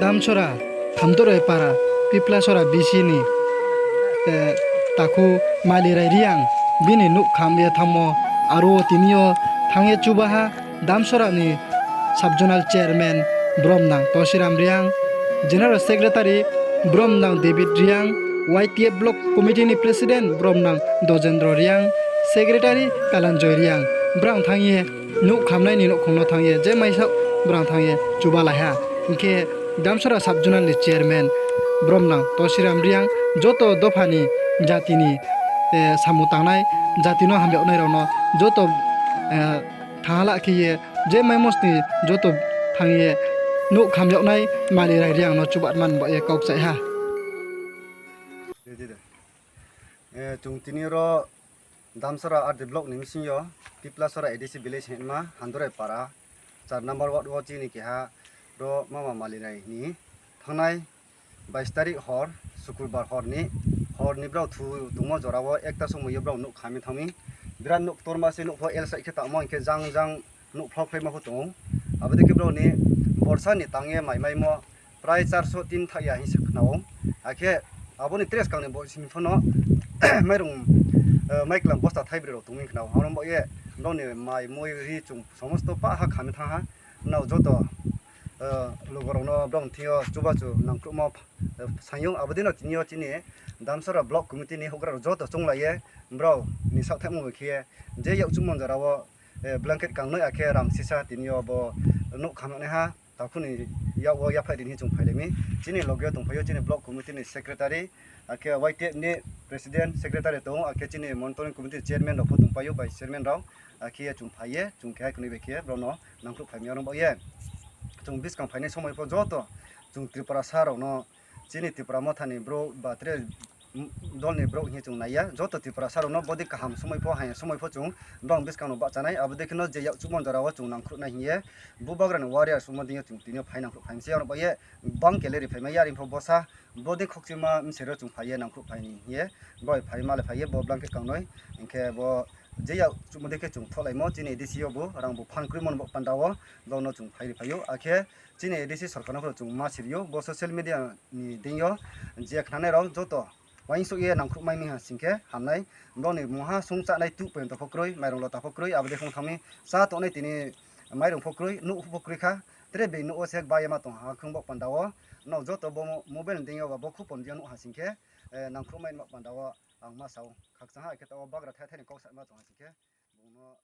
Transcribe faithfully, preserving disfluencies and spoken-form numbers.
Damsora, Thamdoroi para, Piplasora B C ni, eh, takhu Malirai Reang, bini nouh kham ye thanngmo, aro wo tini yo thanng ye chuba ha, Damsora ni sub-zonal chairman Bromnang Tosiram Reang, general secretary Bromnang David Reang, Y T F block committee ni president Bromnang Dojendro Reang, secretary Kalanjoy Reang, brang thanng ye nouh khamnai ni nouhkhong no thanng ye, je maisa brang thanng ye chuba lai ha. Hing khe Damsora sub-zonal ni chairman Bromnang Tosiram Reang joto dopha ni jati ni, eh, samung tangnai, jati no hamyagnai rao no joto, eh, thanng ha la khe ye, je maimos ni joto thanng ye nouh khamyagnai Malirai Reang no chuba man baoh ye kau kchai ha. Eh, chung tini ro Damsora R D block ni bsing yo, Piplasora A D C village hingma, Handore para, char number ward wo chini keha ro mama Malirai ni thanngnai bais tarik hor, Sukurbar hor ni, hor ni brao thu tongmo jora wo ekta somoi yo brao nouh kham ye thanng mi. Birat nouh ktorma se, nouh pho L side khe tangmo, hing khe jang jang nouh phlao phlaimo pho tong ou. Abo dei khe brao ni borsa ni tang ye mai maimo prai charso tin thah ya hing se khna ou. Akhe abo ni tre skang ni bo sing pho no mairung, eh, maiklang bosta thaibroi rao tong mi khna ou. Aro baoh ye brao ni mai moi ri chung somosto pah ha kham ye thanng ha. Nrao joto, eh, lugo rao no brao ni thing yo chubachu nangkhruhmo, eh, saing ou. Abo dei no tini yo chini Damsora block committee ni houhgra rao joto chounglai ye brao ni saohthaihmo bai khe ye je yakchuhmo jora wo, eh, blanket kangnoi akhe rang sisa tini yo bo nouh kham yagnaiha takhu ni yak wo yaphaih ri ni chung phailai mi. Chini loge yo tongphai ou chini block committee ni secretary, akhe Y T F ni president, secretary tong ou, akhe chini monitoring committee chairman rao pho tongpai ou, vice chairman rao, akhe ye chung phai ye, chung kehai knoi bai khe brao no nangkhruh phai mi aro baoh ye. Chung buskang phainai somoi pho joto chung Tripurasa rao no, chini Tipra Motha ni brouh ba tre dol ni brouh hing ye chung nai ya. Joto Tiprasa rao no bodei kaham somoi pho, haya somoi pho chung brao buskang no bahcha nai. Abo dei khe no je yakchuhmo jora wo chung nangkhruh nai hing ye, bubagra ni warriors ongmo dei yo chung tini yo phai nangkhruh phai mi se, aro baoh ye bang kele ri phaimai ya, are pho bosa bodei khokchima bsero chung phai ye nangkhruh phai ni hing ye, brao phai ma le phai ye bo blanket kangnoi, hing khe bo je yakchuhmo dei khe chung tholaimo, chini A D C yo bo rang bo phan kroimo ni bo panda wo, brao no chung phai ri phai ou. Akhe chini A D C sorkar no pho chung ma siri ou, bo social media ni deing yo je khnanai rao joto uaingsouh ye nangkhruh mai mi ha sing khe hamnai. Brao ni mungha sung chánai tuh pojonto pho kroi, mairung lota pho kroi, abo dei khe ong thanng mi, chá tongnai tini mairung pho kroi, nouh pho kroi kha, tre bini nouh wo se ba ye ma tong ha khe ong bo panda wo. Nrao joto bo mobile ni deing yo ba bo khupon deing yo nuh ha sing khe, eh, nangkhruh mai ni bo panda wo ang ma sa ou. Khakchang ha, akhe taoh wo bagra thai thai ni kau sama tong ha sing khe, bung no